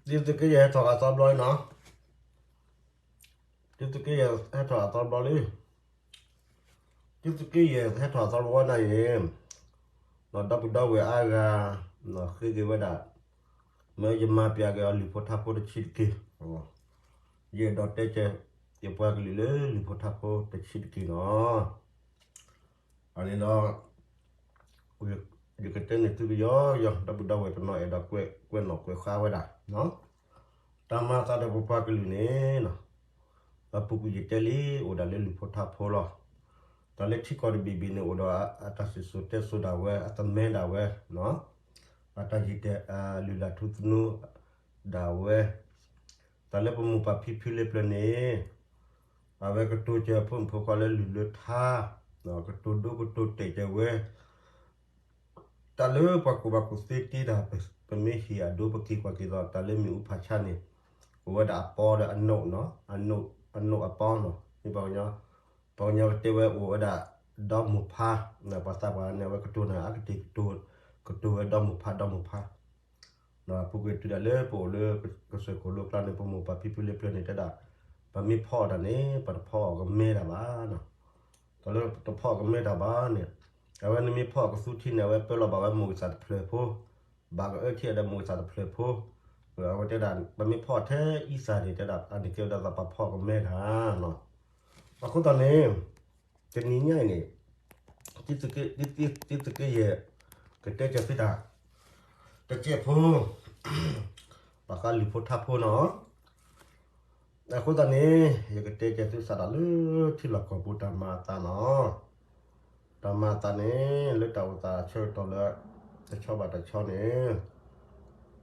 တံသုးက့ယဲၢ်ဟဲထီၣ်အသီဘျီလံနီၤ, တံသုးက့ယဲၢ်ဟဲထီၣ်အသီဘျီလံ, တံသုးက့ယဲၢ်ဟဲထီၣ်အသီဘျီနၤအံၤ, ဒီပုၢ်ဒီဝဲၢ်အါဂၤ ဃ့က့ၤဝဲဒၣ်, မ့ၢ်ယမၤပျးက့ၤအီၤလုၢ်ဖိထါဖိတဆံးတက့ၢ်, ယအဲၣ်ဒိးတဲက့ၤ ယပှၤကလုာ်လၢလုၢ်ဖိထါဖိတဆံးတက့ၢ်နီၤ. အန့ၣ်ဒီး ယကတဲန့ၢ်သုကယီယီ ဒီပုၢ်ဒီဝဲၢ်တနီၤအဲၣ်ဒိးကွဲးနီၣ်ကွဲးဃါဝဲဒၣ်, တၢ်မၤအသးဒီးပပှၤကလုာ်န့ၣ်, ပပူၤကွံာ်ယတဲလံ အိၣ်ဒၣ်လၢလုၢ်ဖိထါဖိလီၤ. တၢ်လၢထံကီၢ်တဘ့ၣ်ဘ့ၣ်န့ၣ် အိၣ်ဒီးအတၢ်စံၣ်စိၤတဲစိၤဒၣ်ဝဲ အသမၢဒၣ်ဝဲ, အတၢ်ယံၤတဲာ်လုၢ်လၢ်ထူသနူဒၣ်ဝဲ, တၢ်လၢပမိၢ်ပၢ်ဖံဖုလၢပျၢၤန့ၣ်, အဝဲကတိၤစၢၤအဖိမုၣ်ဖိခွါလၢလုၢ်လၢထါ, ကတိၤဒိကတိၤတဲာ်ကၢၤဝဲ တၢ်လၢပှၤကူၣ်ဘၣ်ကူၣ်သ့တ့တၢ်, ပမ့ၢ်ဟ့ၣ်အဒိပက့ၤကွၢ်က့ၤဒီး တၢ်လၢမ့ၣ်အူဖးဆါန့ၣ်, အိၣ်ဝဲဒၣ်အပီဒီးအနိၣ်, အနိၣ်အပီနီၤ, မ့ၢ်ပှၤကညီကတဲဝဲအိၣ်ဝဲဒၣ်ဒီမိၢ်ဖါ, ပှၤသးပှၢ်န့ၣ် အဝဲကတိၤန့ၣ် အကတ့ၢ်ကတိၤ, ကတိၤဝဲဒီမိၢ်ဖါဒီမိၢ်ဖါ ပူၤကွံာ်တုၤဒၣ်လၢပအိၣ်လၢကစၢၢ်ခိၣ်လိၤကျါန့ၣ် ပမိၢ်ပၢ်ဖံဖုလၢပျၢၤန့ၣ်တဲဒၣ်, ပမ့ၢ်ဖီအီၣ်တၢ်န့ၣ် ပတဖီအီၣ်ကမဲတၢ်ဘၣ်နီၤ. တၢ်လၢတဖီအီၣ်ကမဲတၢ်ဘၣ်န့ၣ်, အဝဲန့ၣ်မ့ၢ်ဖီအီၣ်ကသူထံန့ၣ် အဝဲပၢလီၤဘၣ်ဝဲမိၢ်ကစၢ်တဖျၢၣ်ဖိ, ဘၣ်ကအၢထံအီၤဒီးမိၢ်ကစၢ်တဖျၢၣ်ဖိ, အဝဲတဲဒၣ် ပမ့ၢ်ဖီအီၣ်ထဲအံသၣ်န့ၣ် တဲဒၣ် အန့ၣ်ကဲဝဲဒၣ်ပှၤဖီအီၣ်ကမဲတၢ်နီၤ. အဃိသတးန့ၣ် တနံၤညါအံၤန့ၣ် တံသုးက့ယဲၢ် ကတဲကဲသုတၢ် တကဲးဖိ ဘၣ်ဃးလုၢ်ဖိထါဖိနီၤ. အဃိသတးန့ၣ် ယကတဲကဲသုစးထီၣ်လၢထံလီၢ်ကီၢ်ပူၤတၢ်မၤအသးနီၤ. တၢ်မၤအသးန့ၣ် လၢတၢ်အိၣ်သးဆၢကတီၢ်လၢ တဆီဘၣ်တဆီန့ၣ်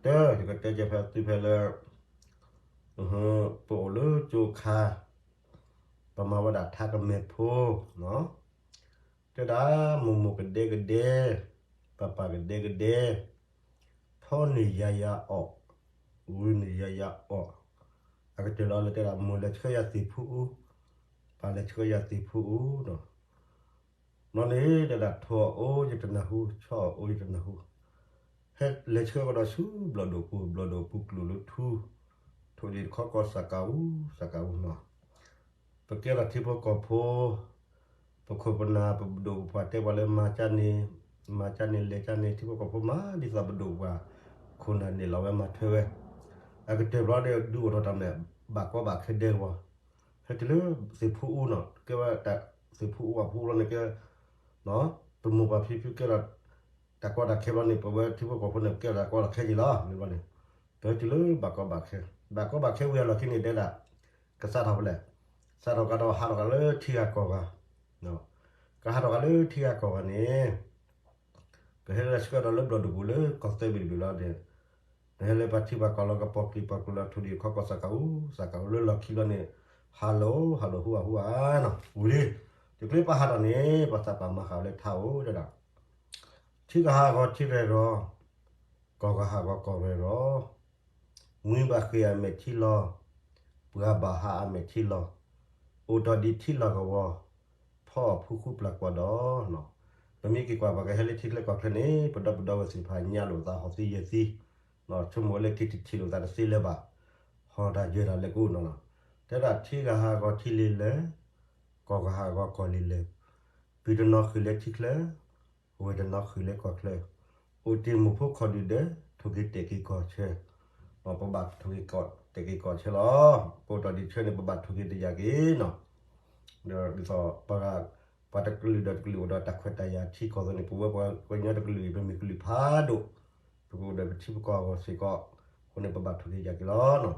တၢ ယကတဲကဲဖဲသုဖဲလၢ ပအိၣ်လၢကၠိခါ ပမၤဝဲဒၣ်ထါကမဲာ်ဖိနီၤ. တဲဒၣ် မိၢ်မိၢ်ကဒဲကဒဲ, ပၢ်ပၢ်ကဒဲကဒဲ, ဖီန့ၢ်ယၤယၤအီၣ်, ဂုာ်န့ၢ်ယၤယၤအီၣ်, အကတၢၢ်လီၤလၢတဲဒၣ် မိၢ်လဲၤဆှၢယၤသ့ၣ်ဖူအူ, ပၢ်လဲၤဆှၢယၤသ့ၣ်ဖူအူနီၤ. ဘျီန့ၣ်တဲဒၣ် ထိၣ်အီၣ်အိၣ်ယတနၢ်ဟူ, ဆီအီၣ်အိၣ်ယတနၢ်ဟူ, ဟဲလဲၤဆှၢကဒီးဆူဘျီၣ်ဒိၣ်ပူၤ, ဘျီၣ်ဒိၣ်ပူၤကျိၣ်လၢထူ, ထိၣ်ဒံၣ်တခီကီၢ်စးကၤအူ, စးကၤအူနီၤ. ပကဲထီၣ်ထံဖိကီၢ်ဖိ, ပခိၣ်ပနၢ်ပဒိၣ်ပပှၢ်တဲပှၤလၢမၤကၢန့ၣ်, မၤကၢန့ၣ်လဲၤကၢန့ၣ် ထံဖိကီၢ်ဖိမၤဒ်သိးပဒိၣ်ပပှၢ်, ခိၣ်နၢ်န့ၣ်လီၤဝဲမၤထွဲဝဲ, အကတၢၢ်ဘျီဒီးဒုးအိၣ်ထီၣ်တၢ်မနုၤလဲၣ်, ဘၣ်ကီဘၣ်ခဲဒဲကဝီၤ, ဟဲတုၤလၢသ့ၣ်ဖူအူနီၤ, ကဲဝဲတၢ်သ့ၣ်ဖူအူဘၣ်ဖူအူလီၤန့ၣ်ကဲ, ပမိၢ်ပၢ်ဖံဖုကဲလီၤ တၢ်ကီတၢ်ခဲဘျီန့ၣ် ပဝဲထံဖိကီၢ်ဖိန့ၣ် ပကဲလီၤတၢ်ကီတၢ်ခဲက့ၤလီၤ, မ့ၢ်ဘျီန့ၣ် ပဟဲတုၤလၢဘၣ်ကီဘၣ်ခဲ, ဘၣ်ကီဘၣ်ခဲဝံၤအလီၢ်ခံန့ၣ်တဲဒၣ်, ကစးထီၣ်ဖဲလဲၣ်, စးထီၣ်ကဒီးဟးထီၣ်ကဒီးလၢထံဂၤကီၢ်ဂၤ, ကဟးထီၣ်ကဒီးလၢထံဂၤကီၢ်ဂၤန့ၣ် ကဟဲလၢဆှၢဒီးလၢဘျီၣ်ဒိၣ်ပူၤလၢကီၢ်သၢဘ့ၣ်တဘ့ၣ်လီၤန့ၣ်, နဟဲလၢပှၤထံပှၤကီၢ်လီၤကပီၤကျံၤပီၤကျိၤလီၤ ထိၣ်ဒံၣ်ခီကီၢ်စးကၤအူ, စးကၤအူလၢလီၢ်ခံဘျီန့ၣ်, ဟးလီၤဟးလီၤဟူအဟူဧါနီၤ, ဝံၤလံ, တချုးပှၤဟးထီၣ်န့ၣ် ပှၤသးပှၢ်မၤဃာ်လၢထါအိၣ်တဲဒၣ် ထံကဟးဂီၤထံရဲၣ်ရီၤ, ကီၢ်ကဟးဂီၤကီၢ်ရဲၣ်ရီၤ, မှံဘၣ်ဃ့ၢ်အမဲာ်ထံလီၤ, ပှၤဘၣ်ဟးအမဲာ်ထံလီၤ, အိၣ်တီၢ်ဒံးထံလီၢ်ကဝီၤ, ဖီအီၣ်ဖူဃူပျၢ်ကွီၢ်ဒီး, ပမ့ၢ်က့ၤကွၢ်ပှၤကဟဲလၢထံချၢကီၢ်ချၢန့ၣ် ပဒီပုၢ်ဒီဝဲၢ်သ့ၣ်တဖၣ်ညါလိာ်သးဟီၣ်သံယၢၢ်သံ, ဆိကမိၣ်လၢက့ၤထံၣ်ထံၣ်လိာ်သးတသ့လၢၤဘၣ်, ဟီၣ်တၢ်ယၢၢ်တၢ်လၢကအိၣ်နီၤလီၤ, တဲဒၣ်ထံဂၤဟးဂီၤထံလံၤလဲၣ်, ကီၢ်ဂၤဟးဂီၤကီၢ်လံၤလဲၣ်, ပုၢ်တနီၤဃ့ၢ်လၢထံချၢ, ဝဲၢ်တနီၤဃ့ၢ်လၢကီၢ်ချၢ, အိၣ်တ့ၢ်မိၢ်ဖိခီၣ်ဒုၣ်ဒဲး, ထိၣ်က့ၤတဲာ်က့ၤကီၢ်ဆၢ, ပဘၣ်ထိၣ်က့ၤတဲာ်က့ၤကီၢ်ဆၢလီၤ, ပအိၣ်တီၢ်ဒံးဆၢန့ၣ် ပဘၣ်ထိၣ်က့ၤတယာ်က့ၤနီၤ, ဒီးဒ်သိး ပှၤတကလုာ်ဒီးတကလုာ်အိၣ်ဒီးတၢ်ခွဲးတၢ်ယာ်ထံကီၢ်သ့ၣ်န့ၣ် ပဝဲပှၤကညီတကလုာ်အံၤ ပမ့ၢ်ကလုာ်ဖးဒိၣ်, ပကအိၣ်ဒီးပထံပကီၢ်အဂီၢ်စ့ၢ်ကီး, အဃိန့ၣ် ပဘၣ်ထိၣ်က့ၤယာ်က့ၤလီၤနီၤ,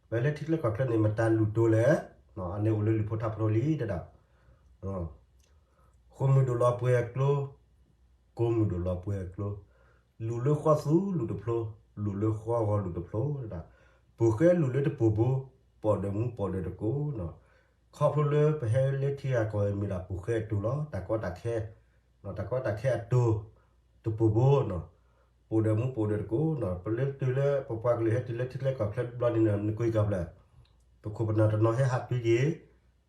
ပဟဲလၢထံချၢကီၢ်ချၢန့ၣ် မတၤလုၢ်တိၤလဲၣ်, အန့ၣ်အိၣ်လၢလုၢ်ဖိထါဖိလံတဲဒၣ် ဃိာ်မုၢ်ဒိၣ်လီၤပှဲၤအကျိ, ကိးမုၢ်ဒိၣ်လီၤပှဲၤအကျိ, လူၤလၢဃီသူလူၤတဖျိ, လူၤလၢဃီဂီၤလူၤတဖျိ, ပူၤဃဲလူၤလၢတပူၤဘိ, ပိာ်ဒၢးမူပိာ်ဒၢးတကိးနီၤ, ခီဖျိလၢပဟဲလၢထံဂၤကီၢ်ဂၤမ့ၢ်ဒၣ်ပူၤဃဲအတိၤလီၤ, တၢ်ကီတၢ်ခဲ, တၢ်ကီတၢ်ခဲအတိၤ, တပူၤဘိနီၤ, ပိာ်ဒၢးမူပိာ်ဒၢးတကိးနီၤ, ပလၢတုၤလၢပပှၤကလုာ်ဟဲတုၤလၢထံချၢကီၢ်ချၢဘျီန့ၣ် နကွၢ်ကီၢ်ဖျၢၣ်, ပခိၣ်ပနၢ်တနီၤဟဲဟးတုၤက့ၤ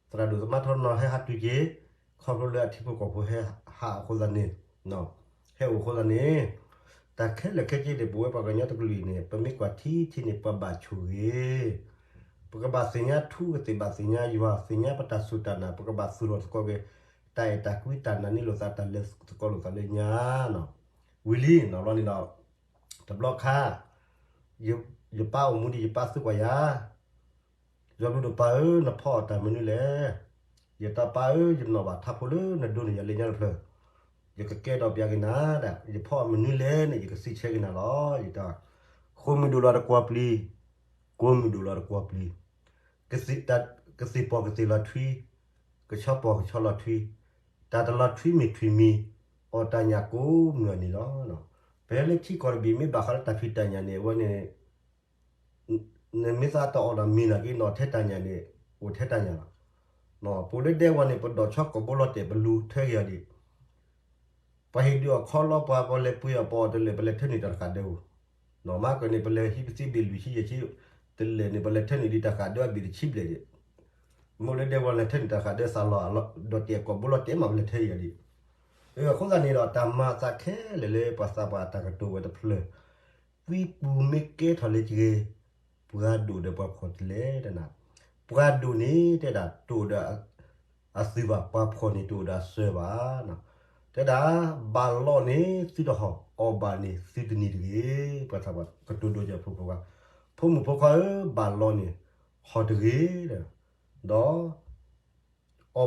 သရၣ်ဒိၣ်သမါထီနီၤဟဲဟးတုၤက့ၤ, ခီဖျိလၢအထံဖိကီၢ်ဖိဟဲဟးအဃိသတးန့ၣ်, ဟဲအိၣ်အဃိသတးန့ၣ်, တ တၢ်ခဲလၢာ်ခဲဆ့န့ၣ် ပဝဲပှၤကညီတကလုာ်အံၤန့ၣ် ပမ့ၢ်ကွၢ်ထံထံန့ၣ် ပဘၣ်ဆိၣ်ဂ့ၤ, ပကဘၣ်သ့ၣ်ညါထူ ကသ့ၣ်ဘၣ်သ့ၣ်ညါယွၤ သ့ၣ်ညါပတၢ်စူၢ်တၢ်နာ် ပကဘၣ်သူၣ်ထီၣ်သကိးက့ၤ တၢ်အဲၣ်တၢ်ကွံ တၢ်နာ်န့ၢ်လိာ်သး တၢ်လဲၤသကိးလိာ်သးလၢညါနီၤ. ဝံၤလံနီၤ ဘျီန့ၣ်ဒီး တဘျီခါ ယပၢ်အိၣ်မူဒံး ယပၢ်သံကွၢ်ယၤ ယွၤဘျုးဒိၣ်ပၢ်ဧၢ နဖီၣ်အီၤတၢ်မနုၤလဲၣ်. ယတၢ်ပၢ်ဧၢ ယနီၣ်ဘၣ်ထးဖိလၢနဒိန့ၣ် ယၤလၢညါတဖျၢၣ် ယကကဲဒီးပျးက့ၤနၤဒၣ် ယဖီၣ်အီၤမနုၤလဲၣ်န့ၣ် ယကစံးဆၢက့ၤနၤလီၤ. ယတၢ် ဃိမုၢ်ဒိၣ်လီၤတကွီၢ်ပျံၤ, ကိးမုၢ်ဒိၣ်လီၤတကွီၢ်ပျံၤ, ကသ့ၣ်ပီၢ်ကသ့ၣ်လီၤထွံ, ကဆီပီၢ်ကဆီလီၤထွံ, တၢ်တလီၤထွံမ့ၢ်ထွံမံၤ, အီၣ်တၢ်ညၣ်ကိးမုၢ်အနံၤလီၤ. ပဟဲလၢထံကီၢ်တဘ့ၣ် မ့ၢ်ဘၣ်ဃးလၢတၢ်ဖံးတၢ်ညၣ်န့ၣ် အဝဲန့ၣ် နမ့ၢ်သးတအီၣ်ဒီးမ့ၤနာ်က့ နအီၣ်ထဲတၢ်ညၣ်န့ၣ် အိၣ်ထဲတၢ်ညၣ်လီၤ. ပအိၣ်လၢဒဲဝဲန့ၣ် ပဒိးဆီကိာ်ဘိလီၤတဲာ် ပလူၤထွဲက့ၤအီၤဒံး, ပှၤဟ့ၣ်ဒုးအီၣ်ခီလီၤပှၤ ပှၤလဲၤပှ့ၤအီၣ် ပအီၣ်တလဲၣ် ပလဲၤထၢနုာ်တၢ်တဃာ်ဒၢဧိၤ, မၤကၢၢ်န့ၣ် ပလဲၤဟံးပသံဘ့ၣ်လွံၢ်ဆံယဲၢ်ဆံ တလဲၣ်န့ၣ် ပလဲၤထၢနုာ်ဒံးတၢ်ဃာ်ဒၢအဘ့ၣ်တဆံဘျဲၣ်ဒံး, မ့ၢ်လၢဒဲဝဲလဲၤထၢနုာ်တၢ်ဃာ်ဒၢသးလီၤ ဒိးတဲာ်ကိာ်ဘိလီၤတဲာ်မး ပလဲၤထၢအီၤဒံး. အဃိသတးန့ၣ်ဒီး တၢ်မၤသးခဲလၢာ်လၢပှၤသးပှၢ်တၢ်ကတိၤဝဲတဖျၢၣ် ဝံပူၤမ့ၢ်ကဲထီၣ်လၢယဂ့ၤ, ပှၤဒိၣ်ဒီးပှၤဖှီၣ်တလဲၣ်တနၤ, ပှၤဒိၣ်န့ၣ်တဲဒၣ်တအိၣ်ဒီးအသုးဘၣ်, ပှၤဖှီၣ်န့ၣ်တအိၣ်ဒီးအစၢၤဘၣ်. တဲဒၣ် ဘၣ်လီၤန့ၣ်သုတဟီၣ်, အီၣ်ဘၣ်န့ၣ်သုတနံၤတဂ့ၤ. ပှၤသးပှၢ်ကတိၤဒိကၢၤဖိဖိခွါ, ဖိမုၣ်ဖိခွါဧၢ, ဘၣ်လီၤန့ၣ်ဟီၣ်တဂ့ၤ, ဒီး အီၣ်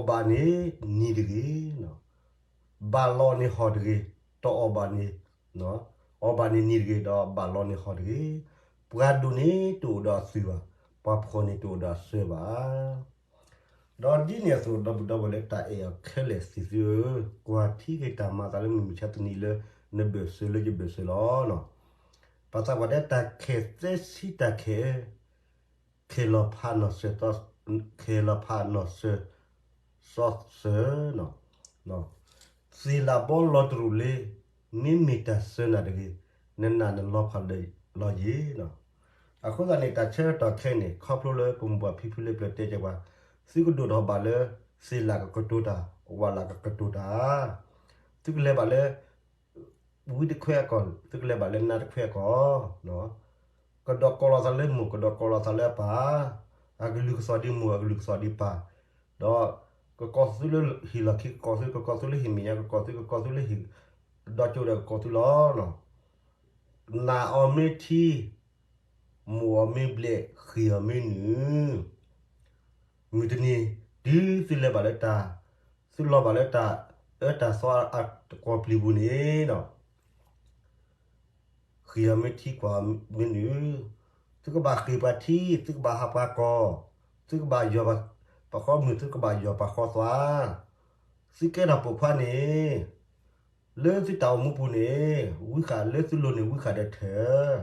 ဘၣ်န့ၣ်နံၤတဂ့ၤ, ဘၣ်လီၤန့ၣ်ဟီၣ်တဂ့ၤ, တအီၣ်ဘၣ်န့ၣ်, အီၣ်ဘၣ်န့ၣ်နံၤတဂ့ၤ, ဒီးဘၣ်လီၤန့ၣ်ဟီၣ်တဂ့ၤ. ပှၤဒိၣ်န့ၣ်တအိၣ်ဒီးအသုးဘၣ်, ပှၤဖှီၣ်န့ၣ်တအိၣ်ဒီးအစၢၤဘၣ်. ဒီးဒ်န့ၣ်အသိး ဒီပုၢ်ဒီဝဲၢ်လၢတၢ်အဲၣ်အီၤခဲလၢာ်သ့ၣ်သုဧၢ, ကွၢ်ထံက့ၤတၢ်မၤသးလၢမုၢ်မဆါတနံၤလၢ နဘၢၣ်စၢၤလၢယဘၢၣ်စၢၤလီၤ. ပှၤသးပှၢ်တဲတၢ်ခဲၣ်သဲဆံတၢ်ခဲၣ် ခဲၣ်လီၤဖးနီၢ်စၢၤ, ခဲၣ်လီၤဖးနီၢ်စၢၤ, စီစၢၤ, သ့ၣ်လးဘီလီၤတရူးလ့, မ့မ့ၢ်တၢ်စၢၤနၤတဂ့ၤ, နနာ်နလီၤဖးလၢလီၤယံၤ. အဃိသတးန့ၣ် တၢ်ဆၢကတီၢ်ခဲအံၤန့ၣ် ခီဖျိလၢပမိၢ်ပၢ်ဖံဖုလၢပျၢၤတဲကဲပှၤ, သုကဒိၣ်ထီၣ်ဘၣ်လၢ သ့ၣ်လးကကတိၤတၢ်, ဝၣ်လးကကတိၤတၢ်, သုကလဲၤဘၣ်လၢ ဝံတခွဲအကီၢ်, သုကလဲၤဘၣ်လၢနါတခွဲအကီၢ်, ကဒီးကိးလီၤသးလၢမိၢ်, ကဒီးကိးလီၤသးလၢအပၢ်, အကလုၢ်ကစီၣ်ဒ်မိၢ်, အကလုၢ်ကစီၣ်ဒ်ပၢ်, ဒီးကကိးသုလၢဟံၣ်လီၢ်ခံ ကကိးသု, ကကိးသုလၢဟံၣ်မဲာ်ညါ ကကိးသု, ကကိးသုလၢဟံၣ်ဒီကၠိဒီးကကိးသုလီၤ. နာ်အီၤမ့ၢ်ထံ, မိၣ်အီၤမ့ၢ်ဘျဲၣ်, ဃ့ၢ်အီၤမ့ၢ်နုာ်, မုၢ်တနံၤ တုၤသုလဲၤဘၣ်လၢတၢ်, သုလီၤဘၣ်လၢတၢ်အၢတၢ်သီအတကွီၢ်ပျံၤပူၤန့ၣ်ဒီး ဃ့ၢ်အီၤမ့ၢ်ထံကွၢ်မ့ၢ်နုာ်, သုကဘၣ်ဃ့ၢ်ပှၤထံ, သုကဘၣ်ဟးပှၤကီၢ်, သုကဘၣ်ယီၢ်ပှၤဃီမုၢ်, သုကဘၣ်ယီၢ်ပှၤဃီသွါ, သုကဲထီၣ်ပိာ်ခွါန့ၣ် လၢသုတၢ်အိၣ်မူပူၤန့ၣ် ဝံဃာ်လၢသုလိၤန့ၣ် ဝံဃာ်ဒီးထၢၣ်,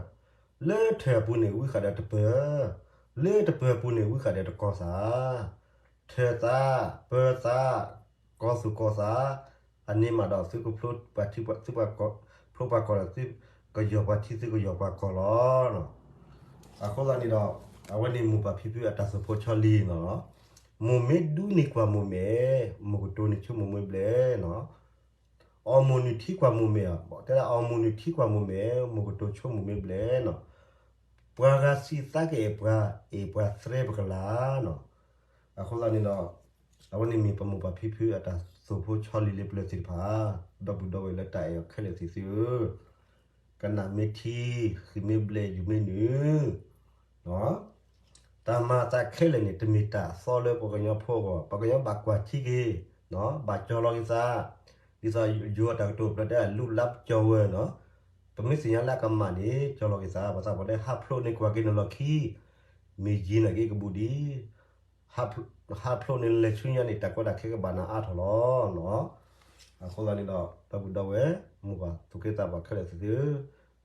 လၢထၢၣ်အပူၤန့ၣ် ဝံဃာ်ဒီးတပၢၤ, လၢတပၢၤအပူၤန့ၣ် ဝံဃာ်ဒီးတကီၢ်သး, ထၢၣ်သး, ပၢၤသး, ကီၢ်သူၣ်ကီၢ်သး, အန့ၣ်မးဒီးသုကဖျိပှၤထံ, သုကဖျိပှၤကီၢ်ဒီး သုကယီၢ်ပှၤထံ သုကယီၢ်ပှၤကီၢ်လီၤ. အဃိသတးန့ၣ်ဒီး အဝဲန့ၣ်မိၢ်ပၢ်ဖံဖုအတၢ်သိၣ်ဖိဆီလံနီၤ, မိၢ်မ့ၢ်ဒူန့ၢ်ကွၢ်မိၢ်မဲာ်, မိၢ်ကတိၤန့ၣ်ဆိကမိၣ်မ့ၢ်ဘျဲၣ်နီၤ, အီၣ်မိၢ်နုာ်ထံကွၢ်မိၢ်မဲာ်, တဲဒၣ်အီၣ်မိၢ်နုာ်ထံကွၢ်မိၢ်မဲာ်, မိၢ်ကတိၤဆိကမိၣ်မ့ၢ်ဘျဲၣ်နီၤ, ပှၤဂၤစံးသးကအဲၣ်ပှၤ, အဲၣ်ပှၤသရဲပကလၤနီၤ. အဃိသတးန့ၣ်ဒီး အဝဲန့ၣ်မ့ၢ်ပမိၢ်ပၢ်ဖံဖုအတၢ်သိၣ်ဖိဆီလံလၢပျၢၤသ့ၣ်တဖၣ်, ဒီပုၢ်ဒီဝဲၢ်လၢတၢ်အဲၣ်အီၤခဲလၢာ်သ့ၣ်သုဧၢ, ကနၣ်မ့ၢ်ထံ, ဃ့ၢ်မ့ၢ်ဘျဲၣ်, ယုၢ်မ့ၢ်နုာ် တၢ်မၤသးခဲလၢာ်န့ၣ် တမ့ၢ်တၢ်အသီလၢပှၤကညီဖိအဂီၢ်, ပှၤကညီဘၣ်ကွၢ်ထံက့ၤ, ဘၣ်ကၠီလီၤက့ၤသး, ဒ်သိးယိၤအတၢ်ကတိၤဖျၢၣ်တဲ လူလါပကၠီဝဲနီၤ, ပမ့ၢ်သ့ၣ်ညါလၢအကမၣ်န့ၣ် ကၠီလီၤက့ၤသး, ပှၤသးပှၢ်တဲ ဟးဖျိးန့ၢ်ကွၢ်က့ၤနလီၢ်ခံ, မ့ၢ်ယံၤနာ်က့ကဘူးဒံး, ဟးဖျိးန့ၢ်လဲၤဆူညါန့ၣ် တၢ်ကီတၢ်ခဲကဘၣ်နၤအါထီၣ်လီၤ. အဃိသတးန့ၣ်ဒီး ဒီပုၢ်ဒီဝဲၢ် မိၢ်ပၢ်သူၣ်က့သးပှၢ်ခဲလၢာ်သ့ၣ်သု,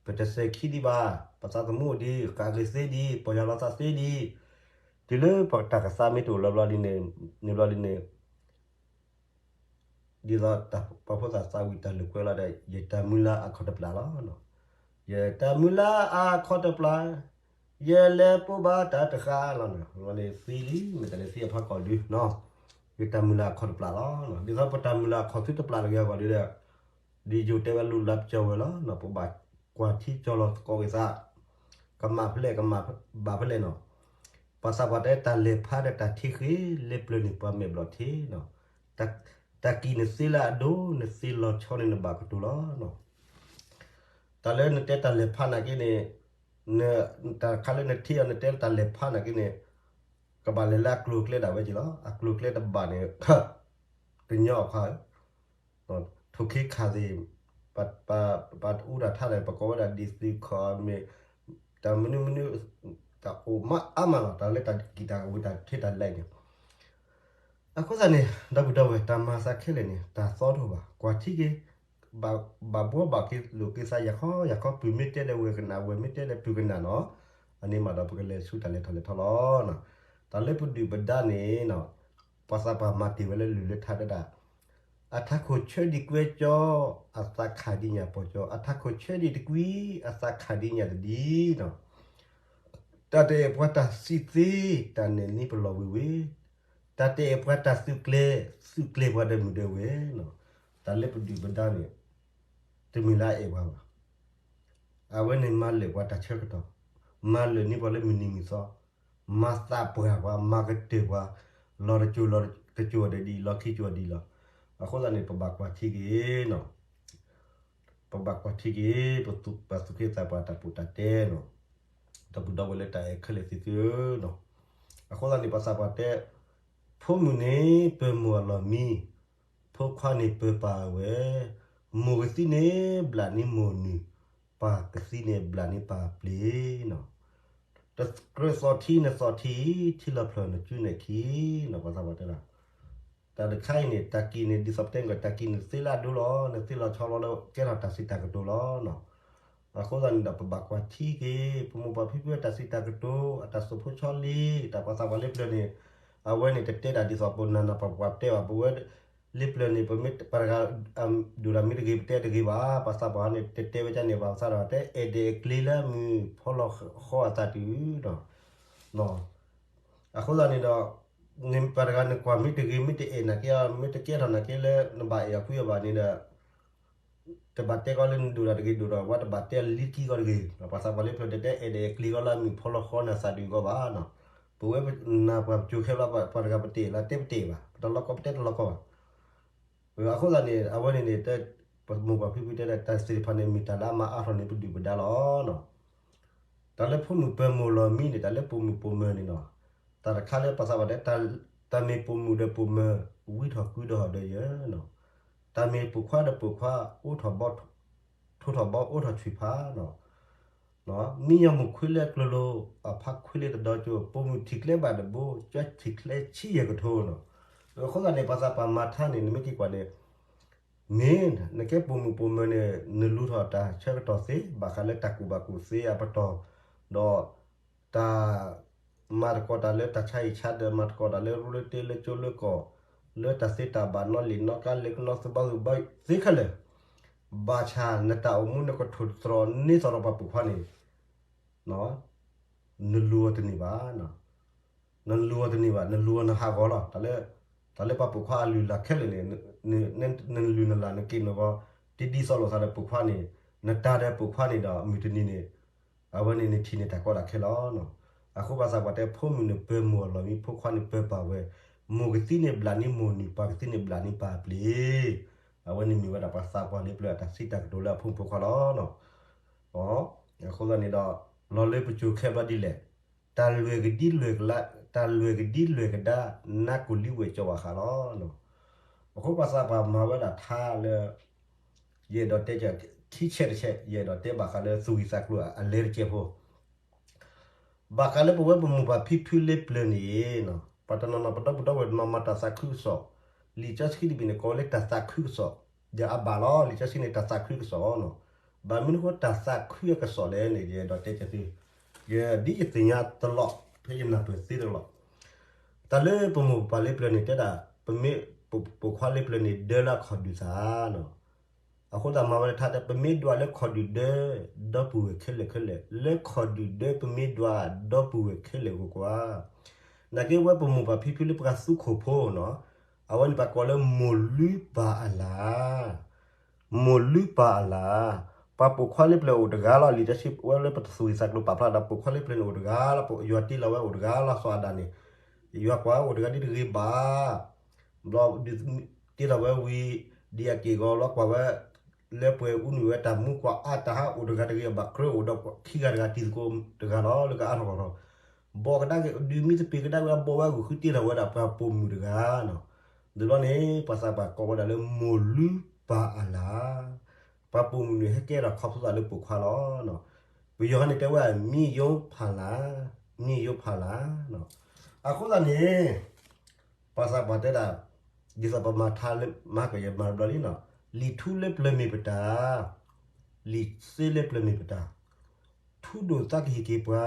ပတစဲၤခံဒံးဘၣ်, ပသးသမူအိၣ်ဒံး, ဃၣ်ဂ့ၤသ့ဒံး, ပီၢ်ယၢ်လီၤသးသ့ဒံး, တုၤလၢပတၢ်ကသါမ့ၢ်တအိၣ်လၢၤဘျီဒ်န့ၣ်, န့ၣ်ဘျီဒ်န့ၣ် ဒ်သိးပှၤဖိသၣ်သးဝံၣ်တၢ်လုၢ်ကွဲလီၤဒီး ယတၢ်မုၢ်လၢ်အခီၣ်တပျၢ်လီၤ. ယတၢ်မုၢ်လၢ်အခီၣ်တပျၢ်, ယလဲၤပိာ်ဘၣ်တၢ်တဃၣ်လီၤ. န့ၣ်သံလံ, မ့ၢ်တၢ်န့ၣ်သံအဖီခိၣ်ဒု, ယတၢ်မုၢ်လၢ်အခီၣ်တပျၢ်လီၤ. ဒ်သိးပတၢ်မုၢ်လၢ်အခီၣ်သုတပျၢ်တဂ့ၤအဂီၢ်ဒ်ဒီး, ဒ်ယိၤတဲဝဲလူလါပကၠီဝဲလီၤ, ပဘၣ် ကွၢ်ထံကၠီလီၤသကိးက့ၤသး, ကမၣ်ဖဲလဲၣ် ကမၣ်ဘၣ်ဖဲလဲၣ်နီၤ. ပှၤသးပှၢ်တဲတၢ်လဲၤဖးဒီးတၢ်ထံဃ့ လၢပျၢၤန့ၣ်ပှၤမဲာ်ဘျီၣ်ထံနီၤ. တၢ်ကံၣ်နသ့လၢအဒိ နသ့လီၤဆီန့ၣ်နဘၣ်ကတိၤလီၤနီၤ. တၢ်လၢနတဲတၢ်လဲၤဖးနာ်က့န့ၣ်, တၢ်ခါလၢနထံၣ်အီၤနတဲတၢ်လဲၤဖးနာ်က့န့ၣ်, ကဘၣ်လဲၤလၢအကျိၤအကျဲဒၣ်ဝဲက့ၤလီၤ. အကျိၤအကျဲတဘၣ်န့ၣ်, ကညီအခွါဧၢ, ထိၣ်ခ့ခးသ့ၣ်, ပှၤတအူတၢ်ထါဒီး ပကိးဝဲဒၣ်ဒ်သုးခီၣ်မ့ၢ်, တၢ်မနုၤမနုၤ, တၢ်အိၣ်မးအါမးလီၤ. တၢ်လၢတၢ်ကံၣ်တၢ်ဝံၤတၢ်ထံတၢ်လဲၢ်န့ၣ် အဃိသတးန့ၣ် ဒီပုၢ်ဒီဝဲၢ် တၢ်မၤသးခဲလၢာ်န့ၣ် တၢ်သီတအိၣ်ဘၣ်. ကွၢ်ထံက့ၤ, ဘၣ်ဘှီဘၣ်က့ၤလိာ်က့ၤသး ယၤခီယၤခီ, ပုၢ်မ့ၢ်တဲဒီးဝဲၢ်ကနၣ်, ဝဲၢ်မ့ၢ်တဲဒီးပုၢ်ကနၣ်နီၤ. အန့ၣ်မးဒီးပကလဲၤဆူတၢ်လဲၤထီၣ်လဲၤထီလီၤ. တၢ်လၢပဒုၣ်ပဒါန့ၣ်, ပှၤသးပှၢ်မၤတ့ၢ်ဝဲလၢလုၢ်လၢထါတဲဒၣ်, အထးခိၣ်ဆၢဒံးကွဲကၠီ, အသးခးဒံးညၣ်ပီၤကၠီ, အထးခိၣ်ဆၢဒံးတကွံ, အသးခးဒံးညၣ်တဒံးနီၤ. တၢ်တအဲၣ်ပှၤတၢ်စံးသ့, တၢ်နဲၣ်န့ၢ်ပလီၢ်ဝ့ၤဝ့ၤ, တၢ်တအဲၣ်ပှၤတၢ်သုးကျဲၤ, သုးကျဲၤပှၤဒီးမုၢ်ဒီးဝဲၢ်နီၤ. တၢ်လၢပဒုၣ်ပဒါန့ၣ်, တမ့ၢ်လၢအအဲၣ်ပှၤဘၣ်. အဝဲန့ၣ်မၤလၢာ်ပှၤတၢ်ဆၢကတီၢ်, မၤလၢာ်န့ၢ်ပှၤလၢမုၢ်နံၤမုၢ်သီ, မၤသးပှၢ်ပှၤ, မၤကတၢၢ်ပှၤ, လီၤတကၠိၤလီၤတကၠိၤဒီးဒ်အံၤ, လီၤခံကၠိၤဒ်အံၤလီၤ. အဃိသတးန့ၣ် ပဘၣ်ကွၢ်ထံက့ၤနီၤ. ပဘၣ်ကွၢ်ထံက့ၤ, ပသူၣ်က့သးပှၢ်တၢ်ပူၤတၢ်တဲနီၤ, ဒီပုၢ်ဒီဝဲၢ်လၢတၢ်အဲၣ်ခဲလၢာ်သ့ၣ်သုဧၢနီၤ. အဃိသတးန့ၣ် ပှၤသးပှၢ်တဲ, ဖိမုၣ်န့ၣ်ပၢၤမိၢ်အလီၢ်မံ, ဖိခွါန့ၣ်ပၢၤပၢ်ဝဲ, မိၢ်ကသံန့ၣ်ဘျးန့ၢ်မိၢ်နုာ်, ပၢ်ကသံန့ၣ်ဘျးန့ၢ်ပၢ်ပျ့ၤနီၤ. တကြၢးသီၣ်ထံနသီၣ်ထံ, ထံလီၤဖျၢၣ်နစုနဲၣ်ခံနီၤ, ပှၤသးပှၢ်တဲဒၣ် တၢ်တခါအံၤန့ၣ် တၢ်ကံၣ်န့ၣ် ဒ်သိးပတဲကီး တၢ်ကံၣ်န့ၣ်သ့လၢအဒိလီၤ, နသ့လီၤဆီလီၤလၢကဲထီၣ်တၢ်စံးတၢ်ကတိၤလီၤနီၤ. အဃိသတးန့ၣ်ဒီး ပဘၣ်ကွၢ်ထံက့ၤ ပမိၢ်ပၢ်ဖံဖုအတၢ်စံးတၢ်ကတိၤ, အတၢ်စိာ်ဖိဆီလံ, တၢ်ပှၤသးပှၢ်လၢပျၢၤန့ၣ်, အဝဲန့ၣ်တတဲဒၣ်ဒ်သိးပနၢ်နၢ်ပှၤပှၤတဲဘၣ်, ပဝဲလၢပျၢၤန့ၣ် ပမ့ၢ်ပှၤတဂၤ ဒိၣ်တၢ်မ့ၢ်တဂ့ၤ ပတဲတဂ့ၤဘၣ်, ပှၤသးပှၢ်န့ၣ် တတဲဝဲဒ်န့ၣ်ဘၣ်, ပသးဒီးတဲအဲၣ်ဒိးအကျ့ၤလၢမုၢ်ဖီလီၤဃီအသးတုၤဒီး အဃိသတးန့ၣ်ဒီး နပှၤတဂၤနကွၢ်မ့ၢ်တဂ့ၤ မ့ၢ်တအဲၣ်နာ်က့, မ့ၢ်တကဲထီၣ်နာ်က့လၢနဘၣ်အဲၣ်အီၤကွံအီၤဘၣ်န့ၣ်ဒီး, တဘၣ်တဲကီးလၢနဒိၣ်တၢ်တဂ့ၤဒိၣ်ဒီး ဝဲတဘၣ်တဲလံကံကီးတဂ့ၤ, ပှၤသးပှၢ်လၢပျၢၤတတဲအဲၣ်ဒိးအကျ့ၤကီးလၢမုၢ်ဖီလီၤဃီန့ၣ်အသးဒုးကီးဘၣ်နီၤ. ပဝဲနၢ်ပှၤပစိၤခဲဘျီ ပှၤတဂၤပတအဲၣ်လၢတဲပတအဲၣ်ဘၣ်, ပတလီကီပတဲတလီကီဘၣ်. အဃိသတးန့ၣ် အဝဲန့ၣ်န့ၣ် ပမိၢ်ပှၢ်ဖံဖုတဲဒၣ် တၢ်သ့ၣ်တဖၣ်န့ၣ် မ့ၢ်တၢ်လၢအမၤအါထီၣ်န့ၢ်ပဒုၣ်ပဒါလီၤနီၤ. တၢ်လၢဖိမုၣ်ပၢၤမိၢ်လီၤမံန့ၣ် တၢ်လၢပိာ်မုၣ်ပိာ်မၢၤန့ၣ်နီၤ, တၢ်တခါလၢပှၤသးပှၢ်တဲ, တၢ်မ့ၢ်ပိာ်မုၣ်ဒီးပိာ်မၢၤ ဝံထီၣ်ကုဒီးဟီၣ်ဒီးယဲနီၤ, တၢ်မ့ၢ်ပိာ်ခွါဒီးပိာ်ခွါ အိၣ်ထီၣ်ဘီ, ထိၣ်ထီၣ်ဘီအိၣ်ထီၣ်ဆွံၣ်ဖးနီၤ. မံညီမုၢ်ခွ့လၢအကျိၤလိၤ, အဖါခွ့လၢတဒီကၠိ, ပိာ်မုၣ်ထံၣ်ကျဲဘၣ်တဘိ, ကၠီထံၣ်ကျဲဆံယဲၢ်ကထိနီၤ. အဃိသတးန့ၣ် ပှၤသးပှၢ်မၤထါန့ၣ် နမ့ၢ်က့ၤကွၢ်န့ၣ်, မ့ၢ်နကဲပိာ်မုၣ်ပိာ်မၢၤန့ၣ် နလူၤထီၣ်တၢ်ဆၢကတီၢ်သ့ ဘၣ်ဃးလၢတၢ်ကူၣ်ဘၣ်ကူၣ်သ့အပတီၢ်, ဒီး တၢ်မၤသကိးတၢ်လၢတၢ်ဆါဟံၣ်ဆါဒၢး, မၤသကိးတၢ်လၢရူလၢတ့လၢကၠိလၢကီၢ်, လၢတၢ်သ့တၢ်ဘၣ်နီၣ်လံၣ်နီၣ်ကါလၢကနီၣ်သုးဘီသုးဘီသ့ခဲလၢာ်, ဘၣ်ဆၣ်နတၢ်အိၣ်မူနကထိၣ်သတြီၤန့ၢ်သီၣ်ဒီးပှၤပိာ်ခွါန့ၣ် နလူၤအီၤတန့ၢ်ဘၣ်, နလူၤအီၤတန့ၢ်ဘၣ်, နလူၤအီၤနဟးဂီၤလီၤ. တၢ်လၢပှၤပိာ်ခွါအလုၢ်အလၢ်ခဲလၢာ်န့ၣ်, နလုၢ်နလၢ်နက့ၢ်နဂီၤ, တဒ်သိးလိာ်သးဒီးပိာ်ခွါန့ၣ်, နတၢ်ဒီးပိာ်ခွါန့ၣ်ဒီး မုၢ်တနံၤန့ၣ်, အဝဲန့ၣ်နထံၣ်န့ၢ်တၢ်ကီတၢ်ခဲလီၤ. အဃိပှၤသးပှၢ်တဲ ဖိမုၣ်န့ၣ်ပၢၤမိၢ်အလီၢ်မံ, ဖိခွါန့ၣ်ပၢၤပၢ်ဝဲ, မိၢ်ကသံန့ၣ်ဘျးန့ၢ်မိၢ်နုာ်, ပၢ်ကသံန့ၣ်ဘျးန့ၢ်ပၢ်ပျ့ၤ. အဝဲန့ၣ်မ့ၢ်ဝဲဒၣ်ပှၤသးပှၢ်လၢပျၢၤအတၢ်စံးတၢ်ကတိၤလၢအဖိမုၣ်ဖိခွါလီၤ. အဃိသတးန့ၣ်ဒီး လီၤလၢပစိၤခဲဘျီဒ်လဲၣ်, တၢ်လွဲၢ်ကဒံလွဲၢ်ကလး, တၢ်လွဲၢ်ကဒံလွဲၢ်ကဒါ, နါကိၢ်လံဝဲၢ်ကၠီၤဝဲဃးလီၤ. အဃိပှၤသးပှၢ်မၤဝဲဒၣ်ထါလၢ ယအဲၣ်ဒိးတဲ ခံဆဲးတဆဲး ယအဲၣ်ဒိးတဲဘၣ်ဃးလၢသူၣ်ဂံၢ်သးကျိၤအလဲၤတကဲးဖိ ဘၣ်ဃးလၢပဝဲပမိၢ်ပၢ်ဖံဖုလၢပျၢၤန့ၣ်, ပှၤတနီၤနီၤပဒီပုၢ်ဒီဝဲၢ်မၤမၤတၢ်သးခုကစီၣ်, လံာ်စီဆှံတဘ့ၣ်န့ၣ် ကိးလၢတၢ်သးခုကစီၣ်, ဒီးအဘၣ်လီၤ လံာ်စီဆှံန့ၣ် တၢ်သးခုကစီၣ်နီၤ. ဘၣ်မနုၤဃိတၢ်သးခုအကစီၣ်လဲၣ်န့ၣ် ယအဲၣ်ဒိးတဲကသု, ယဒ်ယသ့ၣ်ညါတလီၢ် ဖဲယနၢ်ပၢၢ်သ့တလီၢ် တၢ်လၢပမိၢ်ပပၢ်လၢပျၢၤန့ၣ် တဲဒၣ် ပမ့ၢ်ပိာ်ခွါလၢပျၢၤန့ၣ် ဒၢလၢအခီၣ်ဒုၣ်သးနီၤ. အဃိသတးမၤဝဲလၢထါတဲ ပမ့ၢ်ဒွးလၢခီၣ်ဒုၣ်ဒၢ ဒီပုၢ်ဝဲၢ်ခဲလၢာ်ခဲလၢာ်, လၢခီၣ်ဒုၣ်ဒၢပမ့ၢ်ဒွး ဒီပုၢ်ဝဲၢ်ခဲလၢာ်ဂိၢ်ကွၢ်. နာ်က့ဝဲပမိၢ်ပၢ်ဖံဖုလၢပှၤသူခိၣ်ဖိနီၤ, အဝဲန့ၣ်ပှၤကိးလၢမိၢ်လုၢ်ပၢ်အလၢ် မိၢ်လုၢ်ပၢ်အလၢ်, ပှၤပိာ်ခွါလၢပျၢၤအိၣ်တဂၤလီၤ. လံာ်စီဆှံဝဲလၢပတသူၣ်ဂ့ၤသးကျိၤပာ်ဖျါဒီး ပိာ်ခွါလၢပျၢၤန့ၣ်အိၣ်တဂၤလီၤ. ယွၤတ့လီၤဝဲအိၣ်တဂၤလီၤ. စီၤအၤဒၣ်န့ၣ် ယွၤကွၢ်ဝဲအိၣ်တဂၤဒ်တဂ့ၤဘၣ်. ဘျီဒုးတ့ထီၣ်ဝဲဝံၤ ဒ်အက့ၢ်အဂီၤလီၤ ကွၢ်ဝဲ လၢပှဲၤအူနုၢ်ဝဲတၢ်မူကွၢ်အါတၢ်ဟးအိၣ်တဂၤတဂ့ၤဘၣ် ကြၢးအိၣ်ဒီးခံဂၤတဂၤတံၤသကိးတဂၤလီၤ လၢကအါထီၣ်ဂီၢ်ထီၣ် ဘီၣ်ကဒါက့ၤ ဒုးမံသပ့ၤကဒါက့ၤ ဘီၣ်ဝဲအဂုာ်ဃုတ့ထီၣ်ဝဲဒၣ်ပှၤပိာ်မုၣ်တဂၤနီၤ. ဒီးဘျီန့ၣ် ပှၤသးပှၢ်ကိးဝဲဒၣ်လၢမိၢ်လုၢ်ပၢ်အလၣ် ပှၤပိာ်မုၣ်န့ၣ် ဟဲကဲထီၣ်ခီဖျိသးလၢပိာ်ခွါလီၤ. ပယီၤဟဲန့ၣ်တဲဝဲ မံယိဖးလၢ်, မံယိဖးလၢ်. အဃိသတးန့ၣ် ပှၤသးပှၢ်တဲဒၣ် ဒ်သိးပမၤထါလၢမၤကယဲၢ်မၤတဘျီလံနီၤ, လံာ်ထူလၢပျၢၤမ့ၢ်ပတၢ်, လံာ်သ့လၢပျၢၤမ့ၢ်ပတၢ်, ထူဒိၣ်သးကဟ့ၣ်က့ၤပှၤ,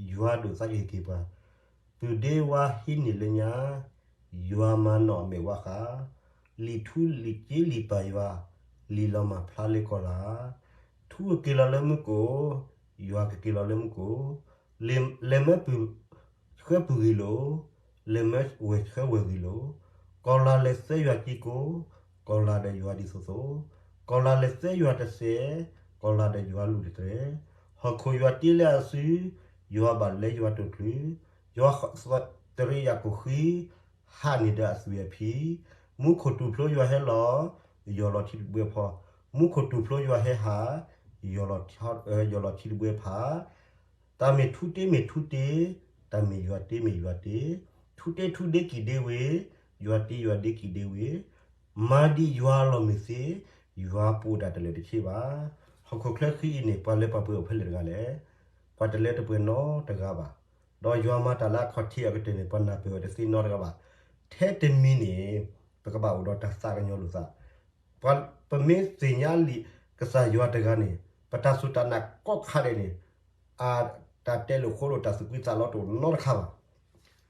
ယွၤဒိၣ်သးကဟ့ၣ်က့ၤပှၤ, ပုၢ်ဒ့ဝါဟံးန့ၢ်လၢညါ, ယွၤမၤနီၣ်အမဲာ်ဝါဃး, လံာ်ထူလံာ်က့လံာ်ပၢ်ယွၤ, လံာ်လီၤမၢ်ဖျါလၢကီၢ်လၢ်, ထူကက့ၤလီၤလၢမူခိၣ်, ယွၤကက့ၤလီၤလၢမူခိၣ်, လဲၤမၢပုၢ်ဆှၢပုၢ်ဂ့ၤလိာ်, လဲၤမၢဝဲၢ်ဆှၢဝဲၢ်ဂ့ၤလိာ်, ကီၢ်လၢ်လဲၤသၢယွၤကံကိ, ကီၢ်လၢ်ဒီးယွၤဒ်သိးသိး, ကီၢ်လၢ်လဲၤသၢယွၤတစဲး, ကီၢ်လၢ်ဒီးယွၤလူၢ်တတြဲၤ, ဟီၣ်ခိၣ်ယွၤတ့လၢအစု, ယွၤဘၣ်လဲၤယွၤတိာ်ချုး, ယွၤတရံးယၤကိာ်ဃံ, ဟးန့ၢ်ဒီးအသွံၣ်အဖံ, မူခိၣ်တူၢ်ဖျိယွၤဟဲလီၤ, ယီၢ်လီၤထံတဘှဲဖီ, မူခိၣ်တူၢ်ဖျိယွၤဟဲဟး, ယီၢ်လီၤထံတဘှဲဖး, တၢ်မ့ၢ်ထူတ့မ့ၢ်ထူတ့, တၢ်မ့ၢ်ယွၤတ့မ့ၢ်ယွၤတ့, ထူတ့ထူဒ့ကံၣ်ဒ့ဝ့ၤ, ယွၤတ့ယွၤဒ့ကံၣ်ဒ့ဝ့ၤ, မၤဒ်ယွၤအလီၢ်မုၢ်သ့, ယွၤပအိၣ်ဒၣ်တလၢာ်တဆ့ဘၣ်. ဟီၣ်ခိၣ်ချၢဃံအံၤန့ၣ် ပှၤလၢပှဲၤအိၣ်ဖဲလဲၣ်တဂၤလဲၣ်. ပှၤတလၢတပှဲၤနီတဂၤဘၣ်. ဒီးယွၤမၤတၢ်လၢအခီၣ်ထံးအကတၢၢ်န့ၣ် ပှၤနၢ်ပၢၢ်ဝဲတသ့နီတဂၤဘၣ်. ထဲတမံၤန့ၣ် ပကဘၣ်အိၣ်ဒီးတၢ်သးကညီၤလိာ်သး ပမ့ၢ်သ့ၣ်ညါလံာ် ကစၢ်ယွၤတဂၤန့ၣ် ပတၢ်စူၢ်တၢ်နာ်ကိးခါဒဲးန့ၣ် အတၢ်တဲလိာ်ဃိလိာ်တၢ်သူၣ်ကံၢ်သးလီတအိၣ်နီတခါဘၣ်.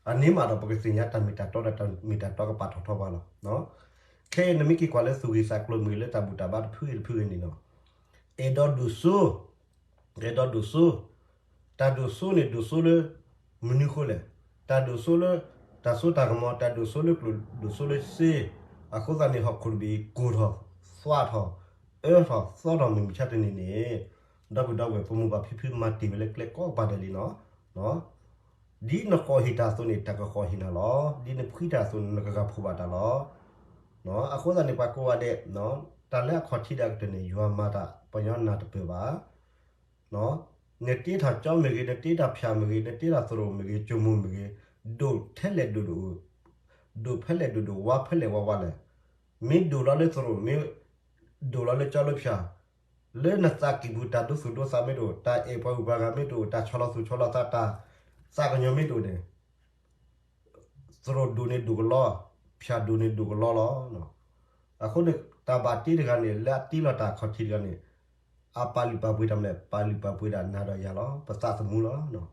အန့ၣ်မးဒီး ပကသ့ၣ်ညါတၢ်မ့ၢ်တၢ်တီဒီး တၢ်မ့ၢ်တၢ်တီကပာ်ထီၣ်ထီဘၣ်လီၤ. ခဲအံၤနမ့ၢ်က့ၤကွၢ်လၢသူၣ်ဂ့ၤသးကျိၤမ့ၢ်ဂ့ၤ လၢတၢ်ဘူၣ်တၢ်ဘါတဖုဂ့ၤတဖုဂ့ၤန့ၣ်နီၤ, အဲၣ်ဒိးဒိၣ်စိ အဲၣ်ဒိးဒိၣ်စိ, တၢ်ဒိၣ်စိန့ၣ် ဒိၣ်စိလၢ မနုၤဃိလဲၣ်. တၢ်ဒိၣ်စိလၢ တၢ်စိတၢ်ကမီၤ, တၢ်ဒိၣ်စိလၢကျိၣ်, ဒိၣ်စိလၢစ့, အဃိသတးန့ၣ် ဟီၣ်ခိၣ်တဘ့ၣ်ကိၢ်ထီၣ်, သွးထီၣ်, အၢထီၣ်, သီထီၣ်မုၢ်မဆါတနံၤန့ၣ်, ဒီပုၢ်ဒီဝဲၢ် ပမိၢ်ပၢ်ဖံဖုမၤတ့ၢ်ဝဲလၢကျဲကိးကပၤဒဲးလံနီၤ. ဒ်နဃီၣ်ဟ့ၣ်တၢ်အသိးန့ၣ် တၢ်ကဃီၣ်ဟ့ၣ်နၤလီၤ. ဒ်နဖှံတၢ်အသိးန့ၣ် နကဂၤဖှိၣ်ဘၣ်တၢ်လီၤ. အဃိသတးန့ၣ် ပှၤကိးဂၤဒဲး တၢ်လၢအခီၣ်ထံးဒၣ်ကတၢၢ်န့ၣ် ယွၤမၤတၢ် ပှၤကညီနၢ်တပၢၢ်ဘၣ်. နတ့တၢ်ကၠီမ့ၢ်ဂ့ၤ, နတ့တၢ်ဖၠၣ်မ့ၢ်ဂ့ၤ, နတ့တၢ်သရိာ်မ့ၢ်ဂ့ၤ, ကၠိမိၢ်မ့ၢ်ဂ့ၤ, ဒိၣ်ထဲလဲၣ်ဒိၣ်ဒိၣ်, ဒိၣ်ဖဲလဲၣ်ဒိၣ်ဒိၣ်, ဝါဖဲလဲၣ်ဝါဝါလဲၣ်, မ့ၢ်ဒိၣ်လီၤလၢသရိာ်, မ့ၢ်ဒိၣ်လီၤလၢကၠီလၢဖၠၣ်, လၢနသးကံၢ်ပူၤ တၢ်ဒိသူၣ်ဒိသးမ့ၢ်တအိၣ်, တၢ်အဲၣ်ပှၤဂုၤပှၤဂၤမ့ၢ်တအိၣ်, တၢ်ဆီၣ်လီၤသူၣ်ဆီၣ်လီၤသး, တၢ်သးကညီၤမ့ၢ်တအိၣ်န့ၣ် သရိာ်ဒိၣ်န့ၣ်ဒိၣ်ကလီ, ဖၠၣ်ဒိၣ်န့ၣ်ဒိၣ်ကလီလီၤ. အဃိန့ၣ် တၢ်ဘၣ်တ့တဂၤန့ၣ် လၢအတ့လီၤတၢ်အခီၣ်ထံးတဂၤန့ၣ် အပာ်လုၢ်ပာ်ပှ့ၤတၢ်မနုၤလဲၣ်, ပာ်လုၢ်ပာ်ပှ့ၤဒၣ်နၤဒီးယၤလီၤ, ပသးသမူလီၤ.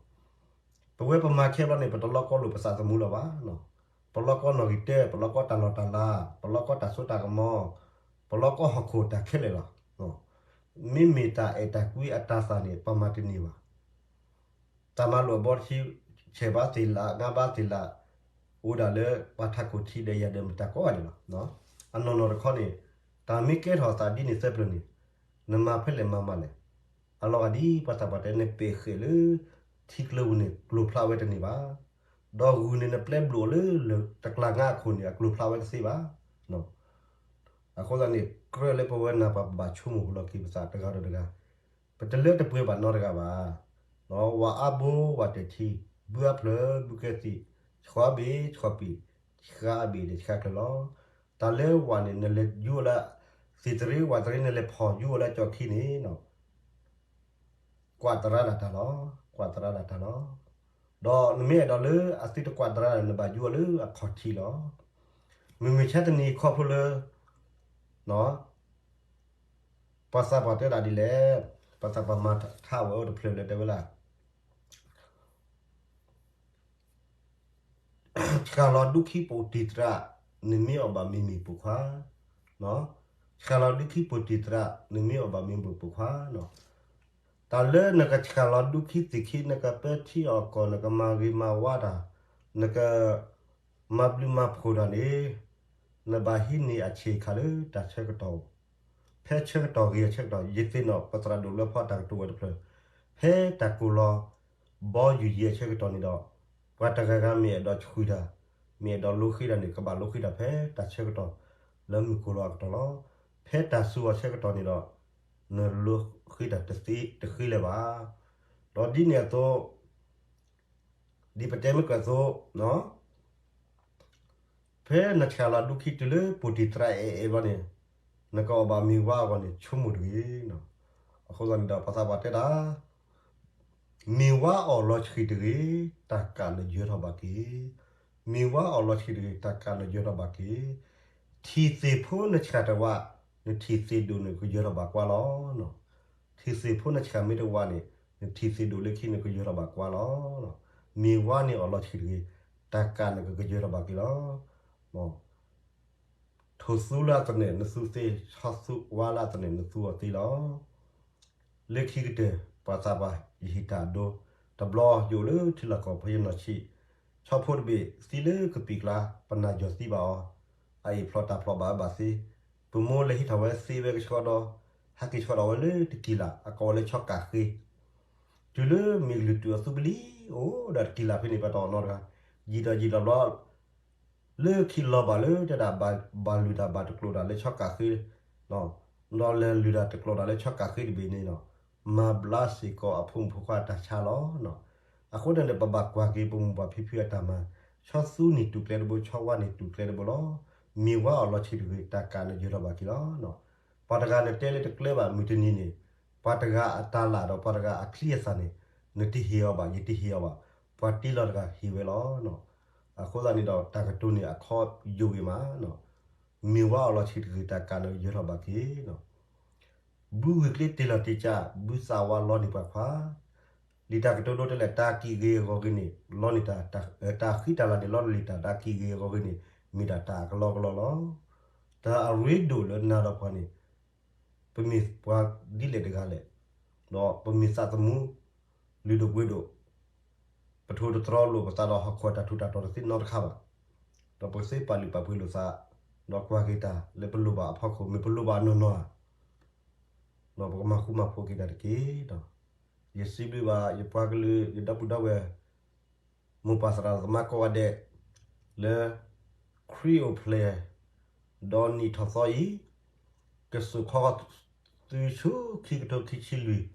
ပဝဲပမၤခဲဘျီန့ၣ် ပတလီၤကီလိာ်ပသးသမူလၢၤဘၣ်. ပလီၤကီနီၣ်ဂံၢ်တၢ, ပလီၤကီတၢ်လီၢ်တၢ်လၤ, ပလီၤကီတၢ်စိတၢ်ကမီၤ, ပလီၤကီဟီၣ်ခိၣ်တၢ်ခဲလၢာ်လီၤ. မ့မ့ၢ်တၢ်အဲၣ်တၢ်ကွံအတၤသၣ်န့ၣ် ပမၤတန့ၢ်ဘၣ်. တၢ်မၤလိာ်အဘီတဆံ ဆဲးဘၣ်သ့ၣ်လး, ငါဘၣ်သ့ၣ်လး, အိၣ်ဒၣ်လၢပှၤထးခိၣ်ထံးဒီးယၤဒီးမတၤကိးဂၤဒဲးလီၤ. အနီၢ်နီၢ်တခီန့ၣ် တၢ်မ့ၢ်ကဲထီၣ်သးဒ်န့ၣ်သၢပျၢၤန့ၣ် နမၤဖဲလဲၣ်မၤမးလဲၣ်. အလီၤဂာ်ဒ်ပှၤသးပှၢ်တဲ နပဲာ်ဃဲးလၢထံကျၢပူၤန့ၣ် ကျိၤဖျါဝဲတန့ၢ်ဘၣ်. ဒီးဂုၢ်န့ၣ်နပျဲဘျုးလၢတကျါငါအခိၣ်န့ၣ် အကျိၤဖျါဝဲတသ့ဘၣ်. အဃိသတးန့ၣ် ကြၢးလၢပဝဲနၢ်ပၢၢ်ဘၣ်ဆိကမိၣ်ကလီၤက့ၤပသးတဂၤဒီးတဂၤ, ပတလၢတပှဲၤဘၣ်နီတဂၤဘၣ်. ဝၤအါဘိဝၤတဲာ်ထံ, ဘုအါဖျၢၣ်ဘုကဲသံး, ဆှီဘ့ၣ်ဆှီပံာ်, ဆှါအါဘ့ၣ်ဒီးဆှါချၢလီၤ. တၢ်လၢဝၤန့ၣ် နလဲၤယူၤအီၤလၢသ့ၣ်တရ့, ဝၤတရ့ နလဲၤဖီၣ်ယူၤအီၤလၢကၠီၣ်ခံန့ၣ် ကွၢ်သရၣ်ဒၣ်တၢ်လီၤ, ကွၢ်သရၣ်ဒၣ်တၢ်လီၤ. ဒီးနမ့ၢ်အဲၣ်ဒိးလၢအသုတကွၢ်သရၣ်ဒီး နဘၣ်ယူၤအီၤလၢအခီၣ်ထံးလီၤ. မုၢ်မဆါတနံၤခီဖျိလၢ ပှၤသးပှၢ်တဲဒၣ်ဒ်လဲၣ်, ပှၤသးပှၢ်မၤထါဝဲအိၣ်တဖျၢၣ်လၢတဲဝဲလၢ ဆှၣ်လီၤဒူခံပိာ်တံၢ်သရၣ်, နမ့ၢ်အီၣ်ဘၣ်မ့မ့ၢ်ပိာ်ခွါ, ဆှၣ်လီၤဒူခံပိာ်တံၢ်သရၣ်, နမ့ၢ်အီၣ်ဘၣ်မ့မ့ၢ်ပိာ်ခွါ, တၢ်လၢနကဆှၣ်လီၤဒူခံသ့ၣ်ခံ, နကပၢထံအီၣ်ကီၢ်, နကမၤဂ့ၤမၤဝါတၢ်, နက မၤဘျုးမၤဖှိၣ်တၢ်န့ၣ် နဘၣ်ဟံးန့ၢ်အဆ့ၣ်ခါလၢတၢ်ဆၢကတီၢ်အိၣ်. ဖဲဆၢကတီၢ်ဂ့ၤအဆၢကတီၢ် ယသ့ၣ်နီၣ်ပသရၣ်ဒိၣ်လၢဖီတၢ်ကတိၤဝဲတဖျၢၣ်, ဖဲတၢ်ကိၢ်လီၤဘီယူၤယံၤအဆၢကတီၢ်န့ၣ်ဒီး ပှၤတဂၤဂၤမ့ၢ်အဲၣ်ဒိးဆှံတၢ်, မ့ၢ်အဲၣ်ဒိးလိဃ့တၢ်န့ၣ် ကဘၣ်လိဃ့တၢ်ဖဲတၢ်ဆၢကတီၢ်လၢမုၢ်ကိၢ်လီၤအကတီၢ်လီၤ. ဖဲတၢ်စူၤအဆၢကတီၢ်န့ၣ်ဒီး နလိဃ့တၢ်တသ့တဃ့လၢၤဘၣ်. ဒီးဒ်န့ၣ်အသိး ဒ်ပတဲမ့ၢ်ကွဲးအသိး ဖဲနဆှၢလီၤဒူခံတုၤလၢပိၢ်တံၢ်သရၣ်အဲၣ်အဲၣ်ဘျီန့ၣ် နကအီၣ်ဘၣ်မ့ၤဝါအဂီၢ်န့ၣ် ဆိကမိၣ်တဂ့ၤ. အဃိသတးန့ၣ်ဒီး ပှၤသးပှၢ်တဲတၢ် မ့ၤဝါအီၣ်လီၤဆံးတဂ့ၤ, တၢ်ကးလၢယၢၤထီၣ်ဘၣ်က့ၤ. မ့ၤဝါအီၣ်လီၤဆံးတဂ့ၤ, တၢ်ကးလၢယၢၤထီၣ်ဘၣ်က့ၤ. ထံၣ်သ့ၣ်ဖိနဆှၢတဝး, နထံၣ်သ့ၣ်ဒိၣ်န့ၣ် ကယၢၤထီၣ်ဘၣ်ကွၢ်လီၤ. ထံၣ်သ့ၣ်ဖိနဆှၢမ့ၢ်တဝးန့ၣ် နထံၣ်သ့ၣ်ဒိၣ်လၢခံန့ၣ် ကယၢၤထီၣ်ဘၣ်ကွၢ်လီၤ. မ့ၤဝါန့ၣ်အီၣ်လီၤဆံးတဂ့ၤ, တၢ်ကးန့ၣ်ကကယၢၤထီၣ်ဘၣ်က့ၤလီၤ. ထိၣ်သူလၢအသနၢၣ်နသူသ့, ဆီသူဝါလၢအသနၢၣ်နသူအီၤသ့လီၤ. လၢခံကတၢၢ် ပှၤသးပှၢ် ယဟ့ၣ်တၢ်အဒိ, တဘျီယအိၣ်လၢထံလီၢ်ကီၢ် ဖဲယနီၢ်ဆံး, ဆီဖိတဘ့ၣ်သံလၢကပံာ်ကျါ, ပနၢ်ယီၢ်သံဘၣ်အီၤ, အအ့ၣ်ဖျိးတၢ်ဖျိးဘၣ်အၢဘၣ်သ့, ပမိၢ်လဲၤဟံးထီၣ်ဝဲသ့ဝဲကဆှီဒီး, ဟဲက့ၤဆှီထီၣ်ဝဲလၢတကံၢ်လၢ် အကိးဝဲလၢဆီကးဃ့, တုၤလၢမ့ၢ်ကလုာ်တုၤအသူပလံၤ အိၣ်ဒီးတကံၢ်လၢ်ဖဲန့ၣ် ပှၤတအီၣ်နီတဂၤ, ယံာ်ဒီးယံာ်လီၤဘျီ လၢခံလီၤဘၣ်လၢတၢ်ဒၣ်ဘၣ်လုၢ်တၢ်ဘၣ်တကျိၤတၢ်လၢဆီကးဃ့, ဒီးလဲၤလုၢ်တၢ်တကျိၤတၢ်လၢဆီကးဃ့တဘ့ၣ်န့ၣ်ဒီး, မၤဘျါစ့ၢ်ကီးအဖိမုၣ်ဖိခွါအတၢ်ဆါလီၤ. အဃိန့ၣ်ဒီး ပဘၣ်ကွၢ်က့ၤပမိၢ်ပၢ်ဖံဖုအတၢ်မၤ, ဆီသူန့ၣ်တူၢ်ကျဲတဘိ ဆီဝါန့ၣ်တူၢ်ကျဲတဘိလီၤ. မ့ၤဝါအီၣ်လီၤဆံးတဂ့ၤ, တၢ်ကးန့ၣ်ယၢၤထီၣ်ဘၣ်က့ၤလီၤ. ပှၤတဂၤနတဲလၢတကျဲဘၣ်မုၢ်တနံၤန့ၣ်, ပှၤတဂၤအတၢ်လၢ်ဒီးပှၤတဂၤအချံအသၣ်န့ၣ်, နတဟ့ၣ်အီၤဘၣ် ယတဟ့ၣ်အီၤဘၣ်, ပှၤတ့လီၤတဂၤဟ့ၣ်ဝဲလီၤ. အဃိသတးန့ၣ်ဒီး တၢ်ကတိၤန့ၣ်အခီယိာ်ဂ့ၤမး, မ့ၤဝါအီၣ်လီၤဆံးတဂ့ၤ, တၢ်ကးန့ၣ်ယၢၤထီၣ်ဘၣ်က့ၤ. ဘုဂုာ်ကျ့တ့ၢ်လီၤတ့ၢ်ကၢ်, ဘုသးဝါလီန့ၢ်ပှၤခွါ, လံာ်တၢ်ကတိၤဒိတဲလၢ တၢ်ကံၣ်ဂ့ၤအဂီၢ်ဂ့ၤန့ၣ် လီန့ၢ်တၢ်, တၢ်ဃံတၢ်လၤန့ၣ် လီန့ၢ်တၢ်, တၢ်ကံၣ်ဂ့ၤအဂီၢ်ဂ့ၤန့ၣ် မ့ၢ်ဒၣ်တၢ်အကလီကလီလီၤ. တၢ်အရ့ဒိၣ်လၢနၤဒီးပှၤန့ၣ် ပမ့ၢ်ပှၤဒ်လဲၣ်တဂၤလဲၣ်, ဒီးပမ့ၢ်သးသမူ လုၢ်ဒိၣ်ပှ့ၤဒိၣ်, ပထိၣ်တတြီလိာ်ပသးဒီးဟီၣ်ခိၣ်အတၢ်ထူးတၢ်တီၤတသ့နီတခါဘၣ်, ဒီးပကသ့ပာ်လုၢ်ပာ်ပှ့ၤလိာ်သး, ဒီးကွၢ်က့ၤတၢ်လၢပလိၣ်ဘၣ်အဖီခိၣ် မ့ၢ်ပလိၣ်ဘၣ်အနီၢ်နီၢ်ဧါ, ဒီးပကမၤဃူမၤဖိးက့ၤတၢ်တက့ၢ်. ဒီးယစံးဘျုးဘၣ်ယပှၤကလုာ် ယဒီပုၢ်ဒီဝဲၢ် မိၢ်ပၢ်သရၣ်သမါကိးဂၤဒဲး လၢ ခရံာ်အိၣ်ဖျဲၣ် ဒီးနံၣ်ထီၣ်သီအံၤ ကစိာ်ခီသုဆူခံကထိခံဆံလွံၢ်,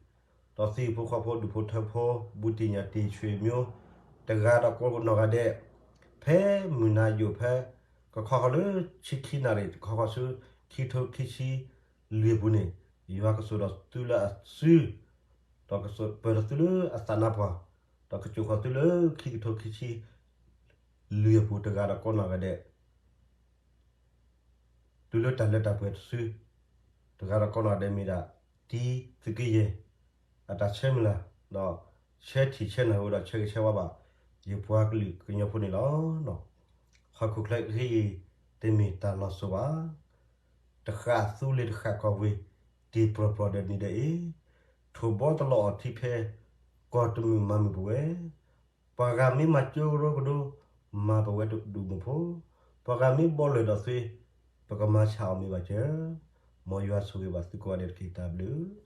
ဒီးသံၣ်ဖိဃီဖိဒူၣ်ဖိထၢဖိ ဘူးတံၢ်ညၣ်တံၢ်ဆွေမျိုး တဂၤဒီးကိးနီၢ်ဂၤဒဲး, ဖဲမုၢ်နၤယိာ်ဖဲ ကခီဃီၤလၢဆံခံနၣ်ရံၣ် ကခီဃီၤဆူခံကထိခံဆံလွံၢ်အပူၤန့ၣ်, ယွၤကစိာ်ဒီးသုလၢအစု ဒီးကစိာ်ပၢၤဒီးသုလၢအသးနါပှၢ်, ဒီးကစိာ်ဃီၤသုလၢခံကထိခံဆံလွံၢ်အပူၤတဂၤဒီးကိးနီၢ်ဂၤဒဲး တုၤလၢတၢ်လၢတၢ်ပှဲၤတစု, တဂၤဒီးကိးနီၢ်ဂၤဒဲးမ့ၢ်ဒၣ် တံသုးက့ယဲၢ် အတၢ်ဆၢမုၢ်လၢ်, ဒီးဆၢထံၣ်ဆၢနၢ်ဟူဒီးဆၢဂ့ၤဆၢဝါဘၣ် ယပှၤကလုာ်ကညီဖိန့ၣ်လီၤ. ဟီၣ်ခိၣ်ချၢအံၤ တမ့ၢ်တၢ်လီၤစိၤဘၣ်. တဃၣ်သူလ့ၤတဃၣ်ကီၢ်ဝ့ၢ် တ့ၢ်ပြီၢ်ပြီၢ်ဒီးနံၤဒီးအ့ၤ, ထိၣ်ဘီတလီၤအီၤထံဖဲ ကီၢ်တမုာ်မၤမုာ်ပဝဲ, ပှၤဂၤမ့ၢ်မၤကၠိကရိကဒိ မၤပဝဲဒူၣ်မုၢ်ဖိ, ပှၤဂၤမ့ၢ်ဘီလၢာ်ဒီးသ့, ပကမၤဆါအီၤမ့ၢ်ဘၣ်စၢၤ, မ်ယွၤဆိၣ်ဂ့ၤဘၣ်သုကိးဂၤဒဲးတက့ၢ် တၢ်ဘျုး